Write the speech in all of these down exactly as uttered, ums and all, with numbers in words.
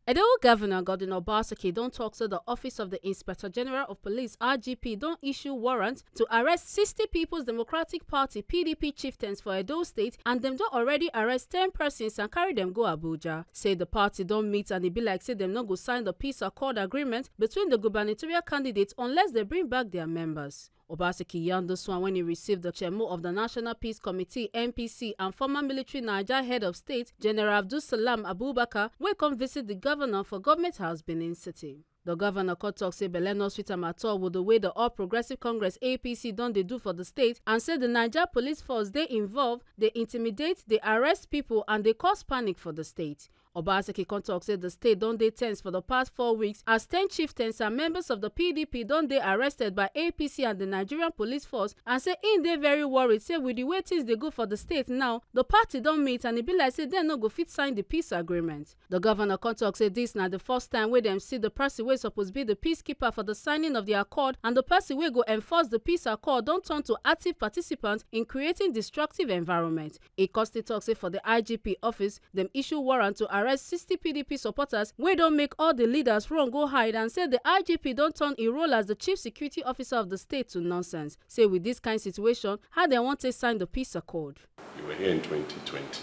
Edo Governor Godwin Obaseki don talk say the Office of the Inspector General of Police, I G P, don issue warrant to arrest sixty People's Democratic Party, P D P, chieftains for Edo State, and dem don already arrest ten persons and carry dem go Abuja. Say the party don meet and e be like say dem no go sign the peace accord agreement between the gubernatorial candidates unless they bring back their members. Obaseki yarn this one when he received the chairman of the National Peace Committee, N P C, and former military Niger head of state, General Abdul Salam Abubakar, wey come visit the governor for Government House, Benin City. The governor come talk say belle no sweet am at all with the way the All Progressive Congress, A P C, don dey do for the state, and say the Niger police force dey involved, dey intimidate, dey arrest people, and dey cause panic for the state. Obaseki come talk say the state don dey tense for the past four weeks as ten chieftains and members of the P D P don dey arrested by A P C and the Nigerian police force, and say im dey very worried say with the way things dey go for the state now, the party don meet and e be like say dem no go fit sign the peace agreement. The governor come talk say this na the first time wey dem see the person wey suppose be the peacekeeper for the signing of the accord, and the person wey go enforce the peace accord don turn to active participant in creating destructive environment. E come still talk say for the I G P office, dem issue warrant to arrest sixty P D P supporters wey don make all the leaders run go hide, and say the I G P don turn im role as the chief security officer of the state to nonsense. Say with this kind situation, how dem wan take sign the peace accord? You were here in twenty twenty.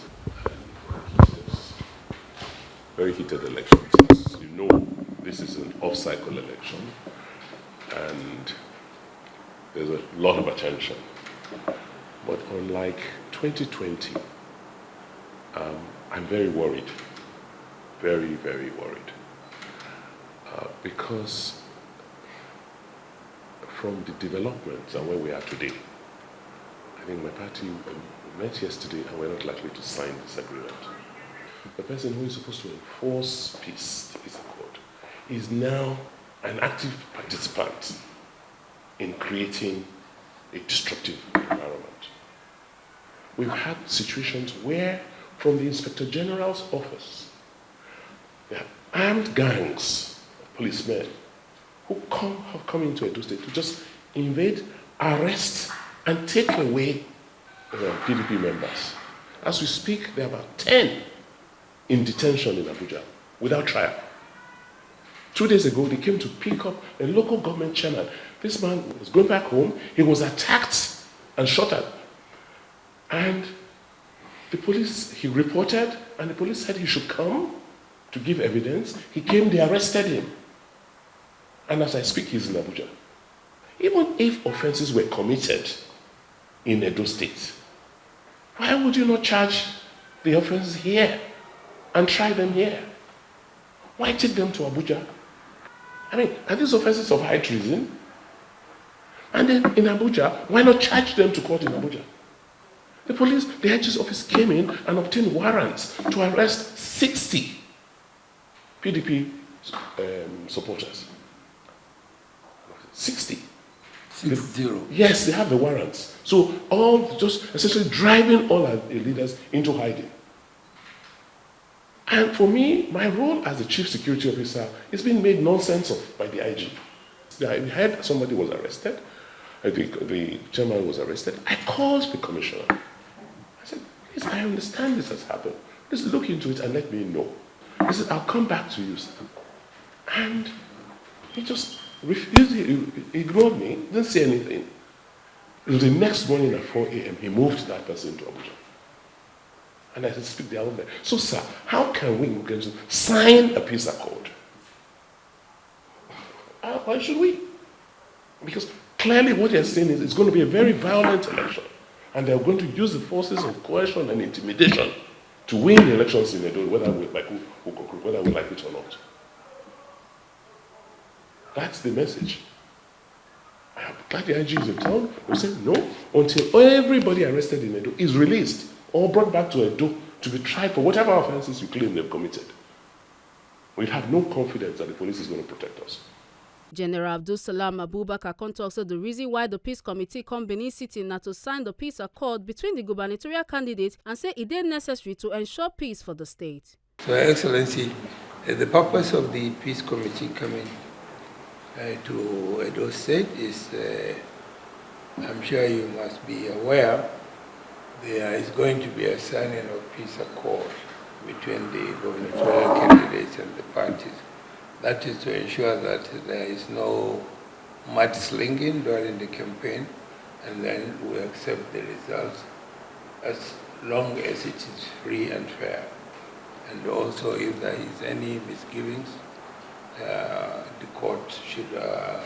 Very heated elections. As you know, this is an off-cycle election, and there's a lot of attention. But unlike twenty twenty, um, I'm very worried, very, very worried, uh, because from the developments and where we are today, I think my party um, met yesterday and we're not likely to sign this agreement. The person who is supposed to enforce peace, the peace accord, is now an active participant in creating a destructive environment. We've had situations where, from the Inspector General's office, there are armed gangs of policemen who come have come into Edo State to just invade, arrest, and take away uh, P D P members. As we speak, there are about ten in detention in Abuja without trial. Two days ago, they came to pick up a local government chairman. This man was going back home. He was attacked and shot at. And the police, he reported, and the police said he should come to give evidence. He came, they arrested him. And as I speak, he's in Abuja. Even if offenses were committed in Edo State, why would you not charge the offenses here and try them here? Why take them to Abuja? I mean, are these offenses of high treason? And then in Abuja, why not charge them to court in Abuja? The police, the I G's office came in and obtained warrants to arrest sixty P D P um, supporters. sixty. Six zero. Yes, they have the warrants. So all just essentially driving all our leaders into hiding. And for me, my role as the chief security officer is being made nonsense of by the I G. I heard somebody was arrested, uh, the, the chairman was arrested. I called the commissioner. I said, please, I understand this has happened. Please look into it and let me know. He said, I'll come back to you, sir. And he just refused, he ignored me, didn't say anything. It was the next morning at four a.m., he moved that person to Abuja. And I said, speak their own language. So, sir, how can we, we can sign a peace accord? Uh, why should we? Because clearly what they're saying is it's going to be a very violent election. And they're going to use the forces of coercion and intimidation to win the elections in Edo, whether we, like, who, who, whether we like it or not. That's the message. I'm glad the I G is in town. We said no until everybody arrested in Edo is released or brought back to Edo to be tried for whatever offenses you claim they've committed. We have no confidence that the police is going to protect us. General Abdul Salam Abubakar come talk say the reason why the peace committee come Benin City na to sign the peace accord between the gubernatorial candidates and say e dey necessary to ensure peace for the state. So, Excellency, uh, the purpose of the peace committee coming uh, to Edo State is, uh, I'm sure you must be aware, there is going to be a signing of peace accord between the gubernatorial candidates and the parties. That is to ensure that there is no mudslinging during the campaign, and then we accept the results as long as it is free and fair. And also, if there is any misgivings, uh, the court should uh,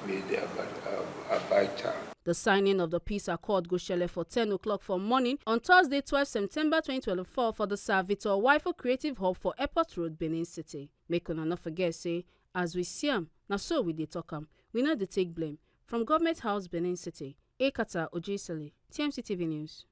be the arbit- uh, arbiter. The signing of the peace accord go shele for ten o'clock for morning on Thursday, twelve September twenty twenty-four, for the Sir Victor Waifo Creative Hub for Airport Road, Benin City. Make una no forget say, as we see am, na so we dey talk am. We no dey take blame. From Government House, Benin City, Ekata Ojisele, T M C T V News.